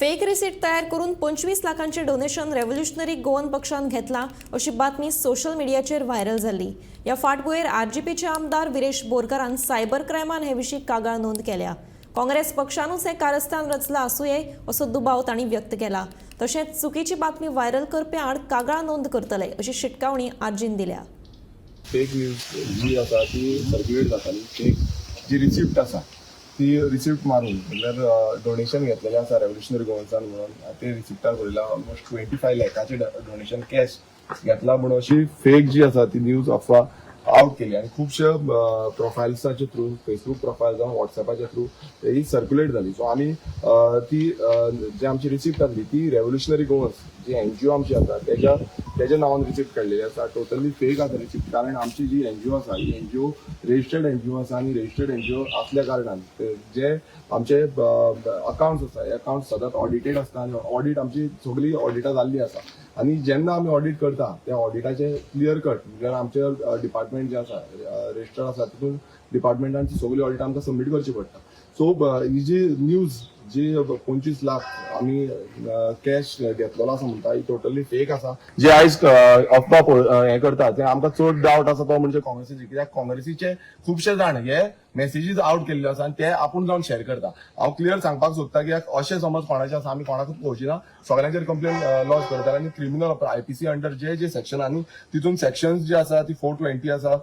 Fake receipt तयार करून 25 लाखांचे डोनेशन रेव्होल्युशनरी गोवन पक्षान घेतला अशी बातमी सोशल मिडियाचेर व्हायरल जाल्ली. ह्या फाटभुंयेर आरजीपीचे आमदार विरेश बोरकारान सायबर क्रायमान हे विशीं कागाळ नोंद केल्या. काँग्रेस पक्षानूच हें कारस्थान रचलां आसुये असो दुबाव तांणी व्यक्त केला. तशेंच चुकीची बातमी व्हायरल करप्या आड कागाळ नोंद करतले अशी शिटकावणी आरजीन दिल्या. फेक न्यूज जी आसा ती सर्क्युलेट जाताली. फेक जी रिसिप्ट आसा ती रिसिप्ट मारून, म्हणल्यार डोनेशन घेतलेलें आसा रेव्होल्युशनरी गोवन्सान म्हणून ते रिसिप्टार बरयलां, ऑलमोस्ट 25 लॅकाचें डोनेशन कॅश घेतला म्हणून अशी फेक जी आसा ती न्यूज अफवा आवट केली आनी खुबशे प्रोफायल्साचे थ्रू, फेसबूक प्रोफायल जावं वॉट्सॅपाच्या थ्रू ही सर्क्युलेट जाली. सो आमी ती जी आमची रिसिप्ट आसली ती रेव्होल्युशनरी गोवन्स जी एनजीओ आमची आसा तेज्या नांवान रिसिप्ट काडलेली आसा. टोटली फेक आसा रिसिप्ट, कारण आमची जी एनजीओ आसा ही एनजीओ रजिस्टर्ड एनजीओ आसा आनी रजिस्टर्ड एनजीओ असल्या कारणान ते जे आमचे अकाउंट्स आसा, हे अकाउंट सदांच ऑडिटेड आसता आनी ऑडिट आमची सगळी ऑडिटां जाल्ली आसा. आनी जेन्ना आमी ऑडिट करता त्या ऑडिटाचे क्लियर कट, म्हणल्यार आमचे डिपार्टमेंट जे आसा, रजिस्टर आसा, तितून डिपार्टमेंटान ती सगळी ऑडिट आमकां सबमीट करची पडटा. सो ही जी न्यूज जी 25 लाख आमी कॅश घेतलेलो आसा म्हणटा, ही टोटली फेक आसा. जे आयज अफवा हें करता ते आमकां चड डावट आसा तो म्हणजे काँग्रेसीचे, कित्याक काँग्रेसीचे खुबशे जाण हे मेसेजीस आवट केल्ले आसा आनी ते आपूण जावन शेअर करता. हांव क्लियर सांगपाक सोदता की अशें समज कोणाचें आसा, आमी कोणाकूच पळोवची ना. सगळ्यांचेर कंप्लेन लॉज करतले आनी क्रिमिनल आयपीसी अंडर जे जे सेक्शन आनी तितून सेक्शन्स जे आसा ती 420 आसा,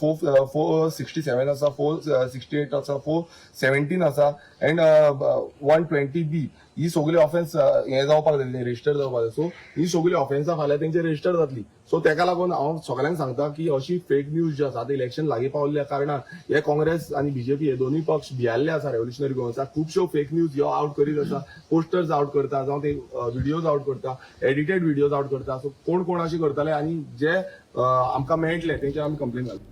467 आसा, 468 आसा, 417 आसा अँड 120बी. ही सगळी ऑफेन्स हे जावपाक जाय, रजिस्टर जावपाक जाय. सो ही सगळी ऑफेन्सां फाल्यां तेंचे रजिस्टर जातली. सो तेका लागून हांव सगळ्यांक सांगता की अशी फेक न्यूज जी आसा, आतां इलेक्शन लागीं पावल्ल्या कारणान हे काँग्रेस आनी बीजेपी हे दोनूय पक्ष भियाल्ले आसा रेव्होल्युशनरी गोवन्साक. खुबश्यो फेक न्यूज ह्यो आवट करीत आसा, पोस्टर्स आवट करता जावं ते व्हिडियोज आवट करता, एडिटेड व्हिडियोज आवट करता. सो कोण कोण अशें करतले आनी जे आमकां मेळटले तेंचेर आमी कंप्लेन घालता.